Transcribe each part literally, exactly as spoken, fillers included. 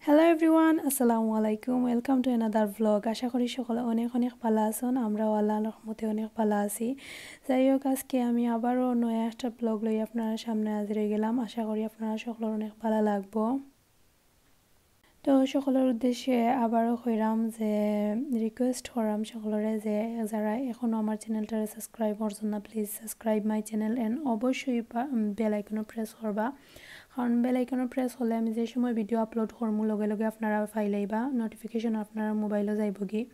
Hello everyone, আসসালামু আলাইকুম। Welcome to another vlog. আশা করি সকলে অনেক অনেক ভালা আছইন। আমরাও আল্লাহর রহমতে অনেক ভালা আছি। যাই হোক, আজকে আমি আবারও নয়া একটা vlog লই আপনারার সামনে হাজির অই গেলাম। আশা করি আপনারার সকলর অনেক ভালা লাগবো। তো সকলর উদ্দেশ্যে আবারও কইরাম যে, request করাম সকলরে যে যারা এখনো আমার channelটারে subscribe করছইন না, please subscribe my channel and অবশ্যই পা-, bell iconও press করবা, কারণ bell iconও press করলে আমি যে সময় video upload করমু লগে লগে আপনারা পাইলাইবা, notification আপনারার mobileও যাইবগি।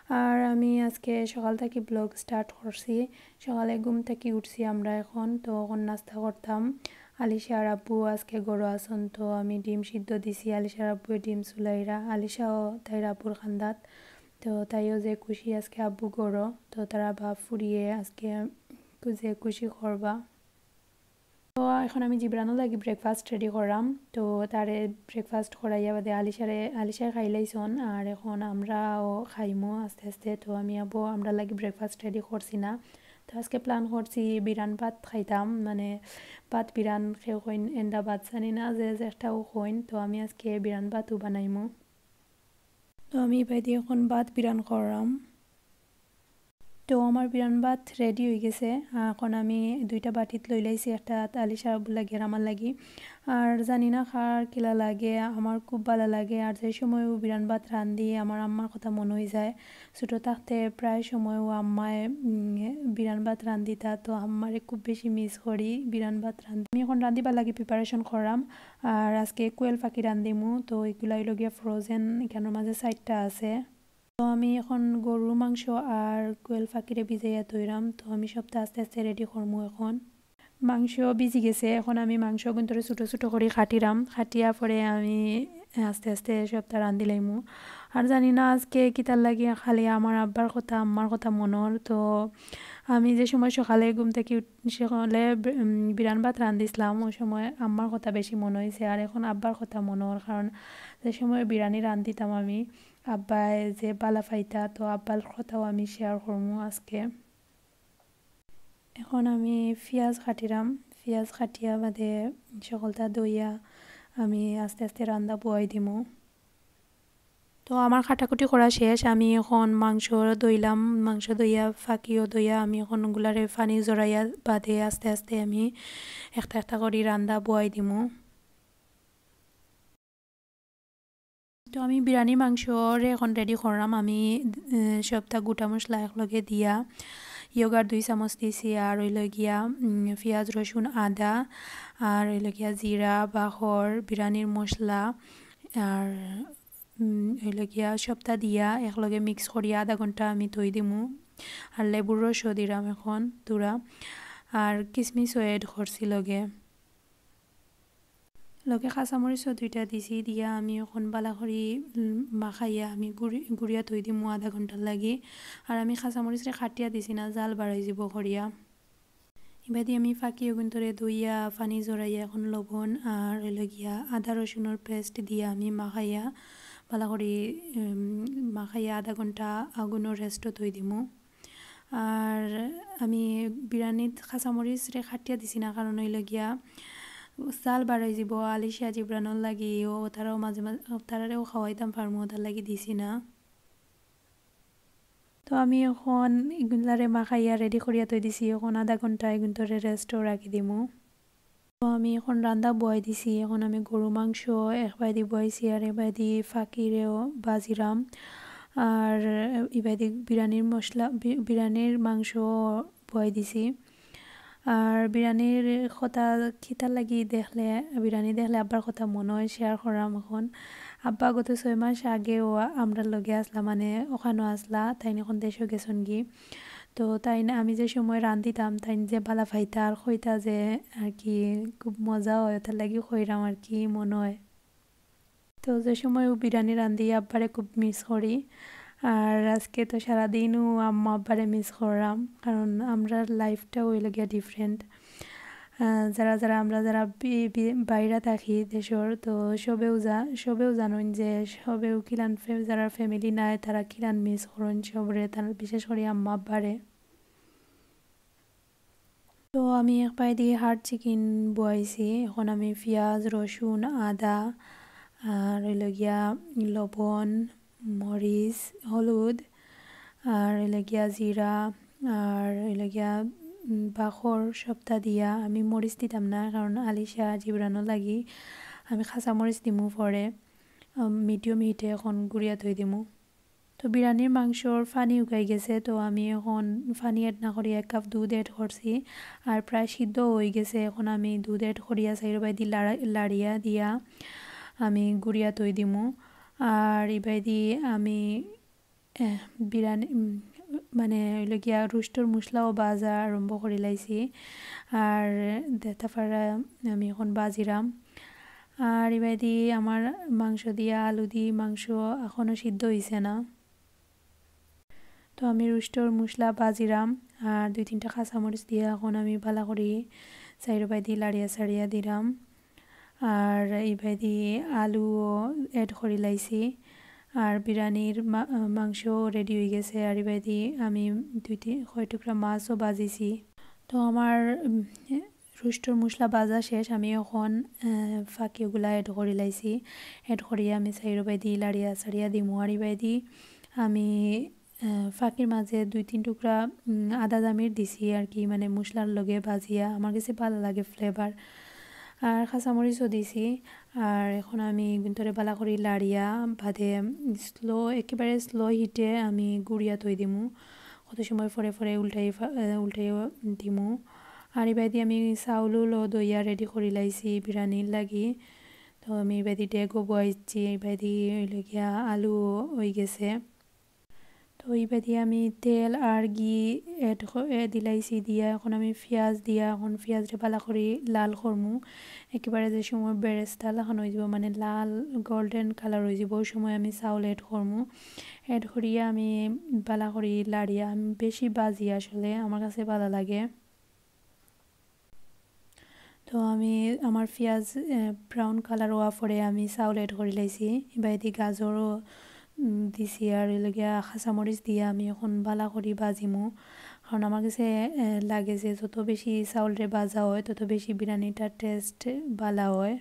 আর আমি আজকে সকাল থাকি vlog start করছি। সকালে ঘুম থাকি উঠছি আমরা এখন, তো এখন নাস্তা করতাম। আলিশার আব্বু আজকে ঘরো আছইন, তো আমি ডিম সিদ্ধ দিছি। আলিশার আব্বুয়ে ডিম চুলাইরা, আলিশাও তাইর আব্বুর কান্দাত। তো তাইও যে খুশি আজকে আব্বু ঘরো, তো তারা বাপ ফুড়িয়ে আজকে যে খুশি করবা। তো এখন আমি জিবরানর লাগি breakfast ready করাম। তো তারে breakfast করাইয়া বাদে আলিশারে, আলিশায় খাইলাইছইন, আর এখন আমরাও খাইমু আস্তে আস্তে। তো আমি আব্বু আমরার লাগি breakfast ready করছি না। তো আজকে plan করছি বিরান ভাত খাইতাম, মানে ভাত বিরান কেউ কইন, এন্দা ভাত জানি না, যে যেটাও কইন। তো আমি আজকে বিরান ভাতও বানাইমু। তো আমি ইবাদি এখন ভাত বিরান করাম। তো আমার বিরান ভাত ready অই গেছে। এখন আমি দুইটা বাটিত লইলাইছি, একটাত আলিশার আব্বুর লাগি আর আমার লাগি। আর জানি না কার কিলা লাগে, আমার খুব ভালা লাগে। আর যে সময়ও বিরান ভাত রান্ধি, আমার আম্মার কথা মনো অই যায়। ছোট থাকতে প্রায় সময়ও আম্মায়, উম, বিরান ভাত রান্ধিতা, তো আম্মারে খুব বেশি miss করি বিরান ভাত রান্ধি। আমি এখন রান্ধিবার লাগি preparation করাম। আর আজকে কোয়েল পাখি রান্ধিমু, তো ইগুলা অইলো গিয়া frozen, ইখানর মাঝে চাইরটা আছে। তো আমি এখন গরুর মাংস আর কোয়েল পাখিরে ভিজাইয়া থইরাম। তো আমি সবটা আস্তে আস্তে ready করমু এখন। মাংস ভিজি গেছে, এখন আমি মাংস অগুইন্তরে ছোট ছোট করি কাটিরাম। কাটিয়া পরে আমি আস্তে আস্তে সবটা রান্ধিলাইমু। আর জানি না আজকে কিতার লাগি খালি আমার আব্বার কথা, আম্মার কথা মনো অর। তো আমি যে সময় সকালে ঘুম থাকি উঠ-, সকালে বি-, উম, বিরান ভাত রান্ধিছলাম, ওই সময় আম্মার কথা বেশি মনো অইছে। আর এখন আব্বার কথা মনো অর, কারণ যে সময় বিরানি রান্ধিতাম আমি, আব্বায় যে ভালা পাইতা, তো আব্বার কথাও আমি share করমু আজকে। এখন আমি পিয়াজ কাটিরাম, পিয়াজ কাটিয়া বাদে সকলটা ধইয়া আমি আস্তে আস্তে রান্দা বওয়াই দিমু। তো আমার কাটাকুটি করা শেষ, আমি এখন মাংস ধইলাম, মাংস ধইয়া, পাখিও ধইয়া আমি এখন ওগুলারে পানি ঝরাইয়া বাদে আস্তে আস্তে আমি একটা একটা করি রান্দা বওয়াই দিমু। তো আমি বিরানি মাংসরে এখন ready করলাম। আমি, এ, সবটা গোটা মশলা একলগে দিয়া, yogurt দুই চামচ দিছি, আর অইলো গিয়া, উম, পিয়াজ, রসুন, আদা, আর অইলো গিয়া জিরা, বাখর, বিরানির মশলা, আর, উম, অইলো গিয়া সবটা দিয়া একলগে mix করিয়া আধা ঘন্টা আমি থই দিমু। আর লেবুর রসও দিলাম এখন থুড়া, আর কিশমিশও add করছি লগে। লগে কাঁচামরিচও দুইটা দিছি, দিয়া আমি এখন ভালা করি, উম, মাখাইয়া আমি গুড়ি-, গুড়িয়া থই দিমু আধা ঘন্টার লাগি। আর আমি কাঁচামরিচরে কাটিয়া দিছি না, জাল বাড়াই যিবো করিয়া। ইবাদি আমি পাখি অগুইন্তরে ধইয়া, পানি ঝরাইয়া এখন লবণ আর অইলো গিয়া আদা রসুনর paste দিয়া আমি মাখাইয়া ভালা করি, উম, মাখাইয়া আধা ঘন্টা আগুনর restও থই দিমু। আর আমি বিরানিত কাঁচামরিচরে কাটিয়া দিছি না, কারণ অইলো গিয়া জাল বাড়াই যিবো, আলিশা জিবরানর লাগি, ও তারাও মাঝে মাঝে, তারারেও খাওয়াইতাম পারমু, তার লাগি দিছি না। তো আমি এখন ইগুলারে মাখাইয়া ready করিয়া থই দিছি, এখন আধা ঘন্টা এগুইন্তরে restও রাখি দিমু। তো আমি এখন রান্দা বওয়াই দিছি। এখন আমি গরু মাংস এক বায়দি বওয়াইছি, আর এবায়দি পাখিরেও ভাজিরাম, আর ইবায়দি বিরানির মশলা, বি-, বিরানির মাংস বওয়াই দিছি। আর বিরানির কথা কিতার লাগি দেখলে, বিরানি দেখলে আব্বার কথা মনো অয়, share করলাম এখন। আব্বা গত ছয় মাস আগেও আমরার লগে আছলা, মানে ওখানো আছলা, তাইন এখন দেশো গেছইনগি। তো তাইন আমি যে সময় রান্ধিতাম, তাইন যে ভালা পাইতা আর কইতা যে আর কি খুব মজা অয়, তার লাগি কইরাম আর কি মনো অয়। তো যে সময়ও বিরানি রান্ধি আব্বারে খুব miss করি। আর আজকে তো সারাদিনও আম্মা আব্বারে miss করলাম, কারণ আমরার lifeটা অইলো গিয়া different। আহ, যারা যারা আমরা যারা বি-, বি-, বাইরা থাকি দেশর, তো সবেও জা-, সবেও জানইন যে সবেও কিলান ফে-, যারার family নাই তারা কিলান miss করইন সবরে, তারা বিশেষ করি আম্মা আব্বারে। তো আমি এক বায়দি heart chicken বওয়াইছি। এখন আমি পিয়াজ, রসুন, আদা আর অইলো গিয়া লবণ, মরিচ, হলুদ, আর অইলো গিয়া জিরা, আর অইলো গিয়া, উম, বাখর সবতা দিয়া। আমি মরিচ দিতাম না, কারণ আলিশা জিবরানর লাগি আমি কাঁচা মরিচ দিমু পরে। আম, medium heat-এ অখন গুড়িয়া থই দিমু। তো বিরিয়ানির মাংসর পানি উকাই গেছে, তো আমি অখন পানি add না করিয়া এক কাপ দুধ add করছি। আর প্রায় সিদ্ধ অই গেছে, অখন আমি দুধ add করিয়া চাইরোবায়দি লাড়া-, লাড়িয়া দিয়া আমি গুড়িয়া থই দিমু। আর ইবায়দি আমি, এহ, বিরিয়ানি, উম, মানে অইলো গিয়া রুষ্টর মশলাও বাজা আরম্ভ করিলাইছি। আর দেখতা পাররা আমি অখন বাজিরাম। আর ইবায়দি আমার মাংস দিয়া আলু দি মাংস অখনো সিদ্ধ অইছে না। তো আমি রুষ্টর মশলা বাজিরাম, আর দুই তিনটা কাঁচা মরিচ দিয়া অখন আমি বালা করি চাইরোবায়দি লাড়িয়া চাড়িয়া দিরাম। আর ইবায়দি আলুও add করিলাইছি। আর বিরিয়ানির মা-, মাংসও ready অই গেছে। আর ইবায়দি আমি দুই তিন, কয় টুকরা মাছও বাজিছি। তো আমার, উম, রুষ্টর মশলা বাজা শেষ, আমি অখন, আহ, ফাকি ওগুলা add করিলাইছি। Add করিয়া আমি চাইরোবায়দি লাড়িয়া চাড়িয়া দিমু। আর ইবায়দি আমি, আহ, ফাকির মাঝে দুই তিন টুকরা, উম, আদা জামির দিছি আর কি, মানে মশলার লগে বাজিয়া। আমার গেছে বালা লাগে flavour। আর কাঁচা মরিচও দিছি। আর অখন আমি গুন্তরে বালা করি লাড়িয়া বাদে slow, একেবারে slow heat-এ আমি গুড়িয়া থই দিমু। কত সময় পরে পরে উল্টাই ফা-, আহ, উল্টাইও দিমু। আর ইবায়দি আমি চাউলও ধইয়া ready করিলাইছি বিরিয়ানির লাগি। তো আমি ইবায়দি ডেগও বওয়াইছি, ইবায়দি অইলো গিয়া আলুও অই গেছে। তো ইবায়দি আমি তেল আর ঘি add ক-, এ, দিলাইছি দিয়া, অখন আমি পিয়াজ দিয়া, অখন পিয়াজরে বালা করি লাল করমু। একেবারে যে সময় বেরেস্তা লাখান অই যিবো, মানে লাল golden colour অই যিবো, অউ সময় আমি চাউল add করমু। Add করিয়া আমি বালা করি লাড়িয়া, আমি বেশি বাজি আসলে, আমার কাছে বালা লাগে। তো আমি আমার পিয়াজ, এ, brown colour অওয়া পরে আমি চাউল add করিলাইছি। ইবায়দি গাজরও, উম, দিছি, আর অইলো গিয়া কাঁচা মরিচ দিয়া আমি অখন বালা করি বাজিমু। কারণ আমার গেছে, এ, লাগে যে যত বেশি চাউলরে বাজা অয়, তত বেশি বিরিয়ানিটার taste বালা অয়।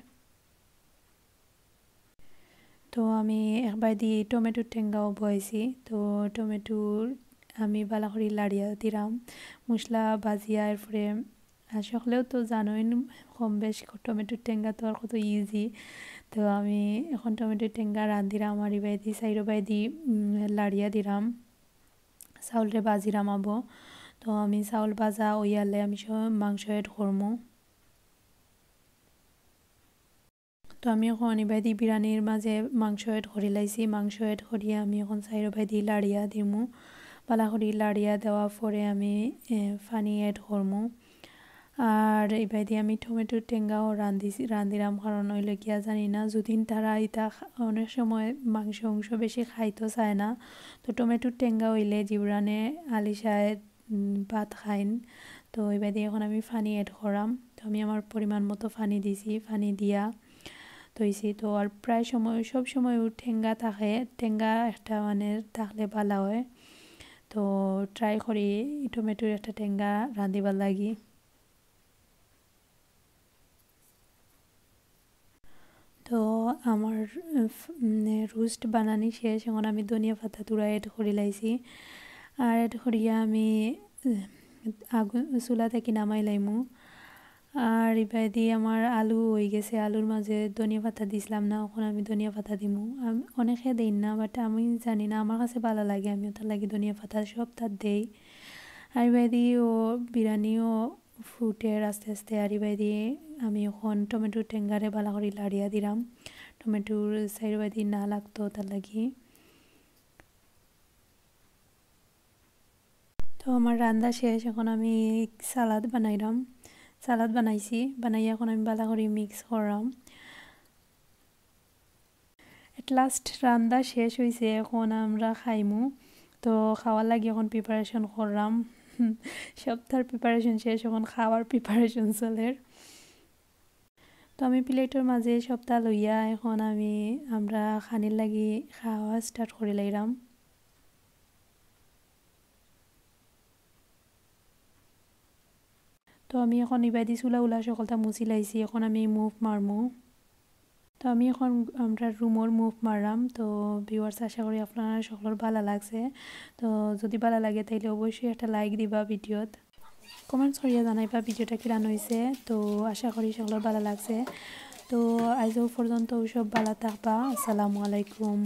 তো আমি একবায়দি টমেটোর টেঙ্গাও বওয়াইছি। তো টমেটো আমি বালা করি লাড়িয়া দিরাম। মশলা বাজিয়া এরপরে, আর সকলেও তো জানইন কম বেশ টমেটোর টেঙ্গা তো আর কত easy। তো আমি অখন টমেটোর টেঙ্গা রান্ধিরাম আর ইবায়দি চাইরোবায়দি, উম, লাড়িয়া দিরাম। চাউলরে বাজিরাম আবো। তো আমি চাউল বাজা অইয়ালে আমি সব মাংস add করমু। তো আমি অখন ইবায়দি বিরিয়ানির মাঝে মাংস add করিলাইছি। মাংস add করিয়া আমি অখন চাইরোবায়দি লাড়িয়া দিমু। বালা করি লাড়িয়া দেওয়ার পরে আমি, এ, পানি add করমু। আর ইবায়দি আমি টমেটোর টেঙ্গাও রান্ধিছি, রান্ধিরাম, কারণ অইলো গিয়া জানি না, যদিন তারা ইতা খা-, অনেক সময় মাংস উংস বেশি খাইতো চায় না। তো টমেটোর টেঙ্গা অইলে জিবরানে আলিশায় উম, ভাত খাইন। তো ইবায়দি অখন আমি পানি add করাম। তো আমি আমার পরিমাণ মতো পানি দিছি, পানি দিয়া থইছি। তো আর প্রায় সময়, সব সময় অউ টেঙ্গা থাকে, টেঙ্গা একটা মানে থাকলে বালা অয়। তো try করি টমেটোর একটা টেঙ্গা রান্ধিবার লাগি। তো আমার, উম, roast বানানি শেষ, অখন আমি ধনিয়া পাতা থুড়া add করিলাইছি। আর add করিয়া আমি, উম, আগুন, চুলা থাকি নামাইলাইমু। আর ইবায়দি আমার আলু অই গেছে, আলুর মাঝে ধনিয়া পাতা দিছলাম না, অখন আমি ধনিয়া পাতা দিমু। আমি, অনেকে দেইন না, but আমি জানি না, আমার কাছে বালা লাগে, আমি অটার লাগি ধনিয়া পাতা সবতাত দেই। আর ইবায়দি অউ বিরিয়ানিও ফুটের আস্তে আস্তে। আর ইবায়দি আমি অখন টমেটোর টেঙ্গারে বালা করি লাড়িয়া দিরাম, টমেটোর চাইরোবায়দি না লাগতো অটার লাগি। তো আমার রান্ধা শেষ, অখন আমি সালাদ বানাইরাম। সালাদ বানাইছি, বানাইয়া অখন আমি বালা করি mix কররাম। At last রান্ধা শেষ অইছে, অখন আমরা খাইমু। তো খাওয়ার লাগি অখন preparation কররাম। সবতার preparation শেষ, অখন খাওয়ার preparation চলের। তো আমি plate-র মাঝে সবতা লইয়া অখন আমি, আমরা খানির লাগি খাওয়া start করিলাইরাম। তো আমি অখন ইবায়দি চুলা উলা সকলতা মুছিলাইছি, অখন আমি mop মারমু। তো আমি এখন আমরার রুমর মুভ মারলাম। তো ভিউয়ার্স, আশা করি আপনারা সকলর ভালা লাগছে। তো যদি ভালা লাগে তাইলে অবশ্যই একটা লাইক দিবা ভিডিওত। কমেন্টস করিয়া জানাইবা ভিডিওটা কিলান হইছে। তো আশা করি সকলর ভালা লাগছে। তো আইজ পর্যন্ত সব ভালা থাকবা। আসসালামু আলাইকুম।